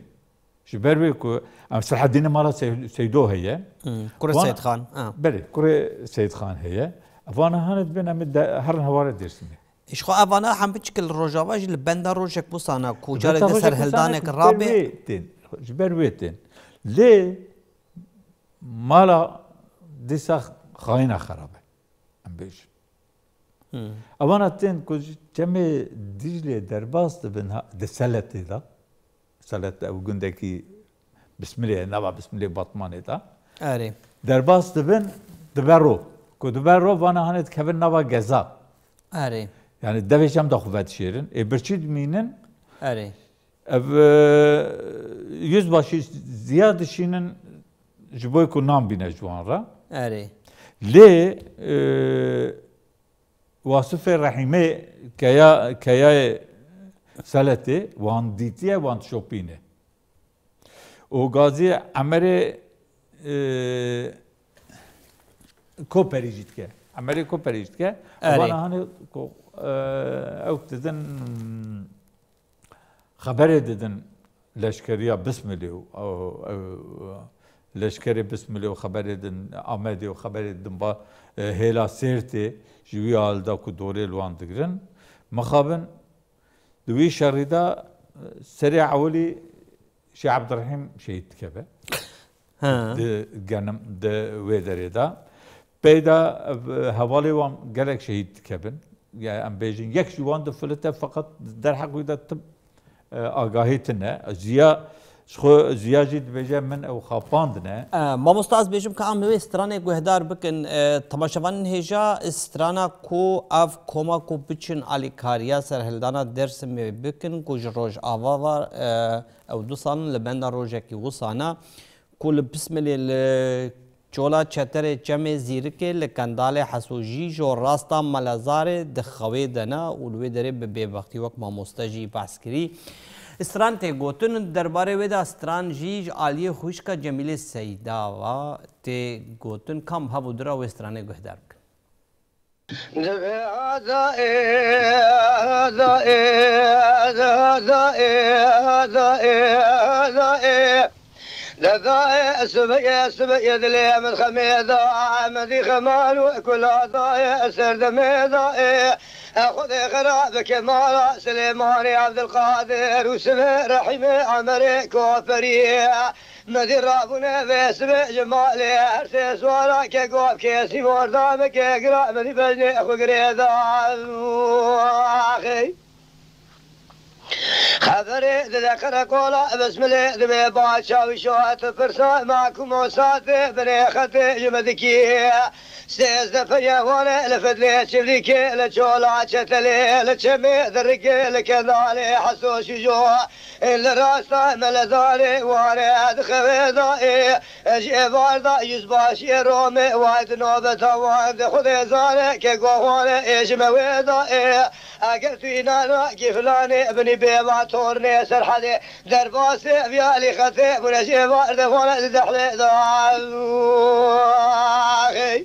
Ji ber wê ku em Selahaddînê mala Sey-, Seydo heye. Hı. Kurê Vana Seyid Xan, ha. Belê, kurê Seyid Xan heye. Vana hanê dibên em ê de, herin hawara Dêrsimê. Ji xwe evana hemû çikil Rojava jî li benda rojek wisa ne ku carê Benda din rojek wisa ne serhildanek ku ji ber rabe. Wê tên, ji ber wê tên. Lê mala dîsa xayîna xerab e. Em bêjin. Hmm. Evana tên ku ji çemê Dîclê derbas dibin ha, di Seletê de. Selet ew gundekî Bismilê, nava Bismilê Batmanê de. Erê. Derbas dibin, dibe ro. Ku dibe ro, vana hanê dikevin nava Geza. Erê. Yani devê çem de xwe vedişêrin. Ê birçî dimînin. Erê. Ev, e, yüzbaşî ziya dişînin ji bo ku nan bîne ji wan re. Erê. Lê, e, Wasifê Rehîmê keya, keyayê Seletê wan dîtiye, wan dişopîne. Û Gazî Emerê, e, Koperî jî dike. Emerê Koperî jî dike. Erê. Vana hanê ko-, e, ew didin, xeberê didin leşkeriya Bismilê û, ew, ew, leşkerê Bismilê û xeberê din Amedê û xeberê din ba, e, hêla Sêrtê ji wî alda ku dorê li wan digirin. Mixabin di wî şerî de, e, serê ewilî Şêx Ebdirehîm şehîd dikeve. Ha. Di genim, di wê derê de. Peyda, e, hevalê wan gelek şehîd dikevin. Ya em bêjin, yek ji wan difilite, feqet derheq wî de tim, e, agahî tine. Ziya Ji xwe ziya jî dibêje min ew xapandine. E, mamosta, ez bêjim ka em wê stranê guhdar bikin. E, temaşevanên hêja strana ku ev koma ku biçin alîkariya serhildana Dersimê bikin ku ji Rojava ve, e, ew du sal in li benda rojekî wisana ku li Pismilê li Çola Çeterê Çemê Zîrikê li Kendalê Heso Jîjo rasta Melezarê di xewê de ne û li wê derê bi bêbextî wek mamoste jî behs kirî. Stran tê gotin, derbarê wê de stran jî ji aliyê xwişka Cemîlê Seyda ve tê gotin, kam hev û dira wê stranê guhdar bikin. Divê dayê, dayê, dayê, dayê, dayê. Dayê, sibê, sibê dilê min xemê da, min dî xeman û kula dayê, serdemê dayê. Xwedê xera bike mala Silêmanê Evdilqadir û sibê Rehîmê Emerê Koperî. Medî rabûne vê sibê ji malê, her sê swara ke gov kesî morda bike gira, medî bejnê xwe girêda. Axê. Xeberê dide qereqola Bismilê, divê ba çawîşo tu pirsa ma ku mosatê binê xetê ji me dikî. Sêzdeh peye wane li Fidlê Çivlîkê, li Çola Çetelê, li Çemê Dirikê, li Kendalê Heso Şijo. Li rasta Meledarê ware dixewê da ê, ji êvar da yüzbaşiyê Romê, way di nobeta wan di Xwedê zane ke goxwane ê ji me wê da ê. Eger tu înana kî filanê binî bêva tornê Serhedê, derbasê viyalî xetê bûne ji êvar de xwane di dehlê da. Axê.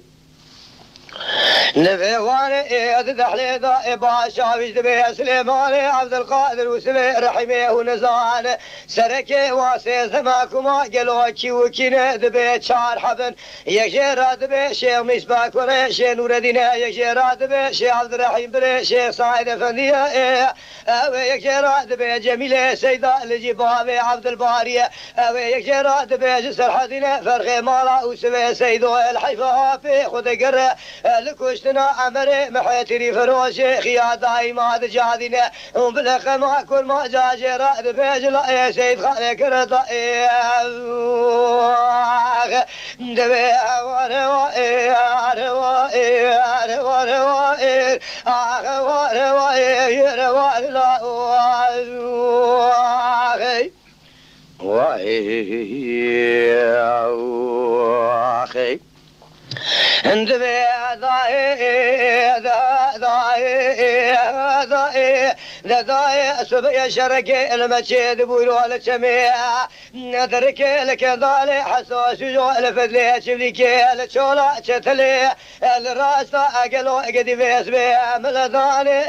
Nivê wane ê di dehlê da ê başa wî ji dibê Silêmanê Evdilqadir û Silê Rehîmê hûn nizane. Serekê wa sêzdema kuma gelo kî û kî ne dibê çar hebin. Yek jê ra dibê Şêx Mîsba Kurê Şêx Nûredîne, yek jê ra dibê Şêx Evdirehîm Birê Şêx Saîd Efendiye ê. Ew ê yek jê ra dibê Cemîlê Seyda li cî bavê Evdilbarî ye. Ew ê yek jê ra dibê ji Serhedîne ferxê mala û sivê Seydo el heyfa apê xwe digere. Li kuştina Emerê mihêtirî firoşê xiya daîma dicadîne. Hûn bi leqema kurma cajê re dibê ji layê Seyîd Xalê Kireta ê. Divê ware wa ê, are wa ê, are ware wa ê, axe ware wa ê, yere ware la wa ê. Wa ê, wa ê. Divê dayê, da, dayê, dayê, de dayê, sibê şerekê li me çê dibûro li çemê. Derikê li Kendalê Heso Şijo, li Fidlê Çivlîkê, li Çola Çetelê, li rasta egelo gedî vê sibê Meledanê.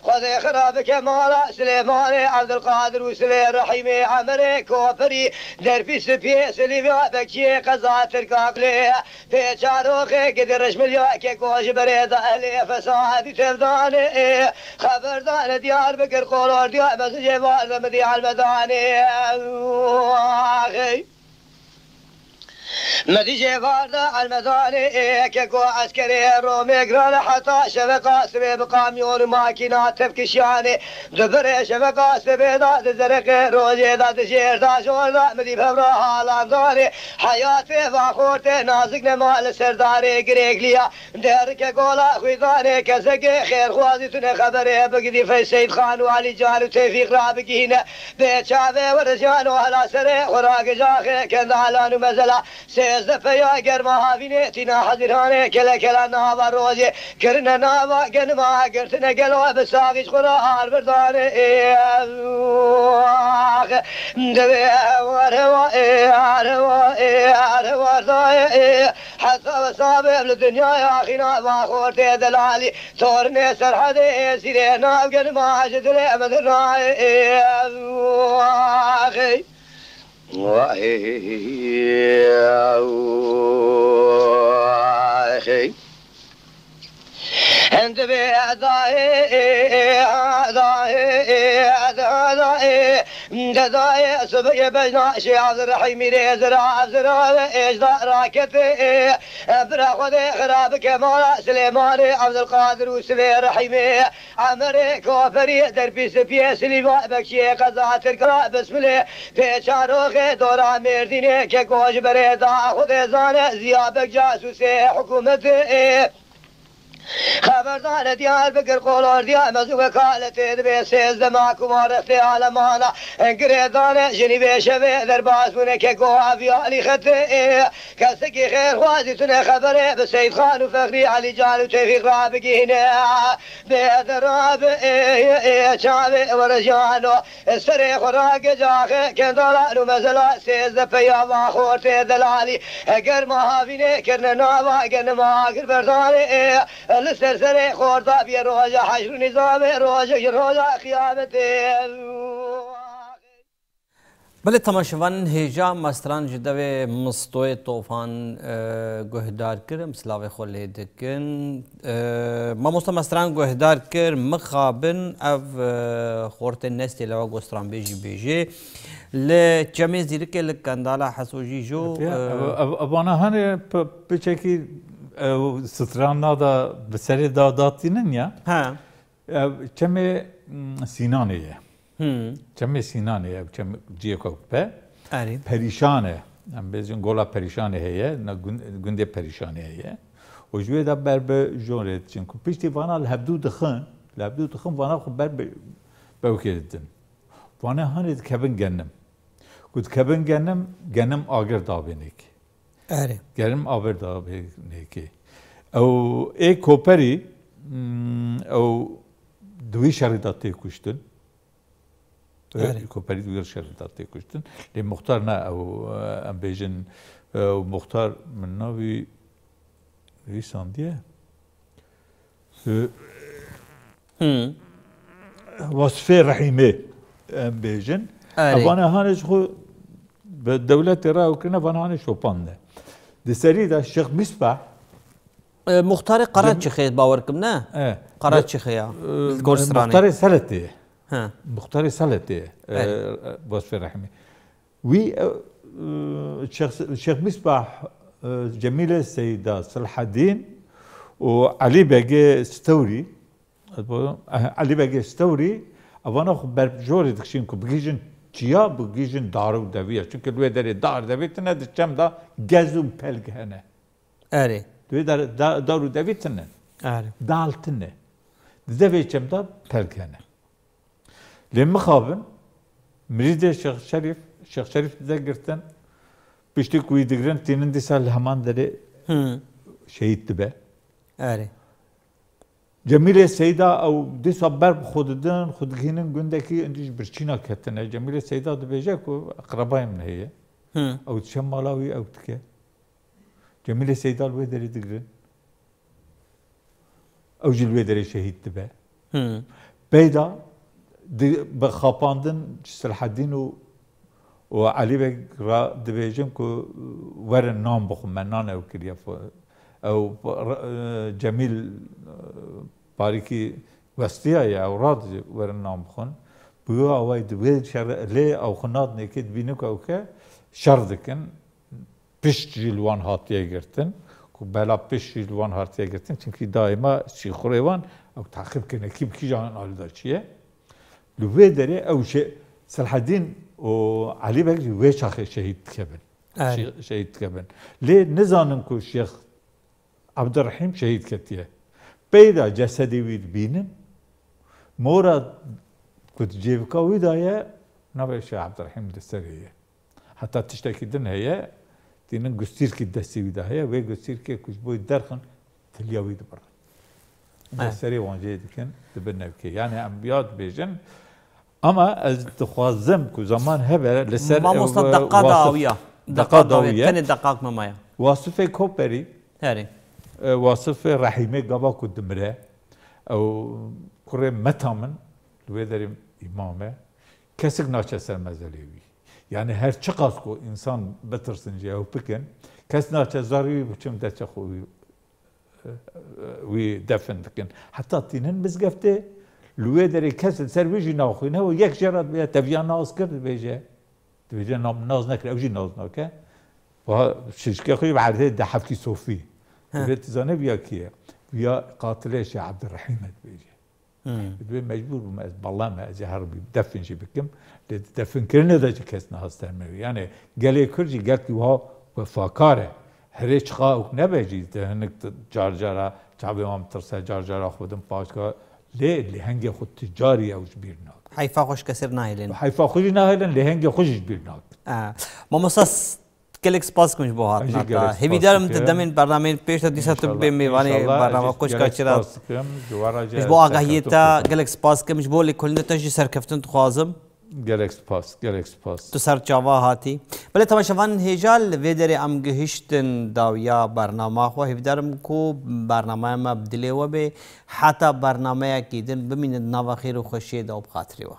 Xwedê xira bike mala Silêmanê Evdilqadir û Silê Rehîmê Emerê Koperî, derpî sipiyê Silîvya Bekiyê qeza Tirka Kulê. Pê çaroxê gidi rişmilya keko ji berê de ehlê fesadî tevdanê. Xeberdane Diyarbekir, Qolordiya, Mezicê Varde, Midî Elmedanê. Axê. Medî jê var de Elmedanê ê, keko eskerê Romê girane heta şeveqa sibê bi kamyon û makîna tevkişiyanê. Di birê şeveqa sibê de, di zerexê rojê de, di jêr de, jor de, midî pevra halandanê. Heyatê va xortê nazik nema li serdarê girêgliya. Derike gola xwîdanê kesekê xêrxwazî tune xeberê bigidî fey Seyîd Xan û Alî Can û Tevfîq rabigihîne. Bê çavê were jiyano hela serê xwe ragijaxê kendalan û mezela. Sêzdeh peya germa havînê tîna Hezîranê kele kela nava rojê kirine nava genima girtine gelo bi saxî ji xwe re har birdanê. Divê were wa ê, are wa ê, are wa dayê ê. Heta ve sabê li dinyaya xîna va xortê delalî. Tornê Serhedê êsîrê nav genima ji dilê min nayê. Axê. Axê. Divê dayê, dayê, dayê, Dedayê sibiyê bejna şê Evzirehîmî rê zira Evzira ve êjda raketê. Bira Xwedê xira bike mala Silêmanê Evzilqadir û Sibê Rehîmê. Emerê Koperî derpî sipiyê Silîva Bekçiyê qeza Tirkana Bismilê. Pê çaroxê dora Mêrdînê keko ji berê da Xwedê zane ziya bek casûsê hikûmetê. Xeberdane Diyarbekir Qolordiya mezû wekaletê dibê sêzdema ku warextê alemana girêdane jinî vê şevê derbas bûne keko aviya Alî Xetê. Kesekî xêrxwazî tune xeberê bi Seyîd Xan û Fexrî Elî Can û Tevfîq re bigihîne. Bê derabe ê, ê, çavê werejano. Serê xwe rage caxe kendala û mezela sêzdeh peya va xortê delalî. Eger ma havînê kirine nava genima agir berdanê ê. Li ser serê xorta bîye roja heşr û nîzamê roje ji roja qiyametê. Belê temaşevanên hêja me stran ji devê Mistoyê Tofan, e, guhdar kir, em silavê xwe lê dikin. E, mamoste me stran guhdar kir, mixabin ev, e, xortê nestê lewa gostranbêjî bêjê. Li Çemê Zîrikê li Kendala Heso jî jo, Ya, e, ev, ev, ev vana hanê p-, piçekî, ew stran nada bi serê da datînin ya. He. Ev çemê, mm, Sînanê ye. Hmm. Çemê Sînanê ye, çem ciyê xwe pe. Erê. Perîşan e. Em bêjin gola Perîşanê heye, na gun-, gundê Perîşanê heye. Û ji wê de ber bi jorê diçin ku piştî vana li hevdû dixin, li hevdû dixin vana xwe ber bi bewkê didin. Vana hanê dikevin genim. Ku dikevin genim, genim agir dabênêk. Erê. Gerim aver da bê nêkê. Ew ê Koperî, mm, ew di wî şerî de tê kuştin. Erê. Koperî di wî şerî de tê kuştin. Lê muxtar ne ew, e, em bêjin, e, ew muxtar min navî wî sandiye. Hı. Wasfê Rehîmê em bêjin. Erê. Vana hanê ji xwe bi dewletê re ew kirine, vana hanê şopandine. Di serî de Şêx Misbah. E, muxtarê Qaraçixê bawer kim ne? E. Qaraçixê ya. E, Gorstranê. Muxtarê Seletê ye. He. Muxtarê Seletê ye. E, Erê. Wasfê Rehîmê. Wî, e, e, Şêx, Şêx Misbah, e, Cemîlê Seyda, Silhedîn û Elî Begê Stewrî, e, Elî Begê Stewrî, evana xwe ber jorê dikişîn ku bigihîjin çiya, bigihîjin dar û deviya. Çunke li wê derê dar devî tine, di çem de gez û pelg hene. Erê. Di wê der, da, dar û devî tine. Erê. Dal tine. Di devê çem de pelg hene. Lê mixabin, mirîdê Şêx Şerîf, Şêx Şerîf dide girtin, piştî ku wî digirin, tînin dîsa li heman derê Hı. şehîd dibe. Erê. Cemîlê Seyda ew dîsa ber bi xwe didin, xwe digihînin gundekî, êndî ji birçîna ketine. Cemîlê Seyda dibêje ku eqrebayê min heye. Hı. Ew diçe mala wî, ew dike. Cemîlê Seyda li wê derê digirin. Ew jî li wê derê şehîd dibe. Hmm. Peyda di, bi xapandin Silhedîn û, û Elî Beg re dibêjin ku werin nan bixwin, me nan ew kiriye. Ew, e, Cemîl, e, parîkî westiyaye, ew radizê werin nan bixwin. Bi wê awayî di wê şerê lê ew xwe nadinê kê dibînin ku ew ke şer dikin. Pişt jî li wan hatiye girtin, ku bela pişt jî li wan hatiye girtin, çimkî daîma şîxurê wan ew teqîb kirine, kî bi kîjan alî de çi ye. Li wê derê ew şê-, Selhedîn û Elî Beg jî wê çaxê şehîd dikevin. Erê. Şe-, şehîd dikevin. Lê nizanin ku Şêx Ebdurehîm şehîd ketiye. Peyda cesedê wî dibînin. Mora ku di cêvika wî de ye, navê Şêx Ebdurehîm di serê ye. Heta tiştekî din heye, tînin gustîrkî destê wî de heye, wê gustîrkê ku ji bo derxin tiliya wî dibirin. He. Dest serê wan jê dikin, dibin nevkê. Yani em ya dibêjin, ama ez dixwazim ku zaman hebe li ser Mamosta ew deqa da Wasif, awiya. Deqa deqa da da awiya. Awiya. Tenê deqak me maya. Wasifê Koperî, Herê. E, Wasifê Rehîmê gava ku dimire, ew kurê meta min, li wê derê îmam e, kesik naçe ser mezelê wî. Yani her çiqas ku însan bitirsin jê ew bikin, kes naçe zarî wî biçim deçe xwe wî, wî defin dikin. Heta tînin mizgeftê, Li wê derê kes li ser wê jî naxwîne û yek jê re dibêje, te viya nas kir, dibêje. Dibêje, na min nas nekir, ew jî nas nake. Wiha şişkê xwe jî bi erdê de heftî sofî. Dibê tu zanî viya kî ye? Viya qatilê Şêx Ebdurrehîm e, dibêje. Dibê mecbûr bûm ez bala me, ez ê herim bîm, defin jî bikim. Lê di definkirinê de jî kes nehas ser me. Yani gelê Kurd jî gelkî wiha wefakar e. Herê çiqa ûk nebe jî, di hinik car cara çavê wan bitirse, car cara xwe bidin paşka. Lê lêhengê xwe tu carî ew ji bîr nakin. Heyfa xwe ji kesê re nahêlin. Heyfa xwe jî nahêlin, lêhengê xwe jî ji bîr nakin. Aa, mamosta, s-, gelek spas kim ji bo hatina te. Hêvîdar im tu demên bernameyên pêş de dîsa tu bibê mêvanê bernama Koçka Çira. Ji bo agahiyê te gelek spas kim, ji bo lêkolîna te jî serkeftin dixwazim. Gelek spas, gelek spas. Tu ser çava hatî. Belê temaşevanên hêja, li vê derê em gihiştin dawiya bernama xwe. Hêvîdar im ku bernamaya me bi dilê we bê. Heta bernameyekî din bimînin di nava xêr û xweşiyê de û bi xatirê we.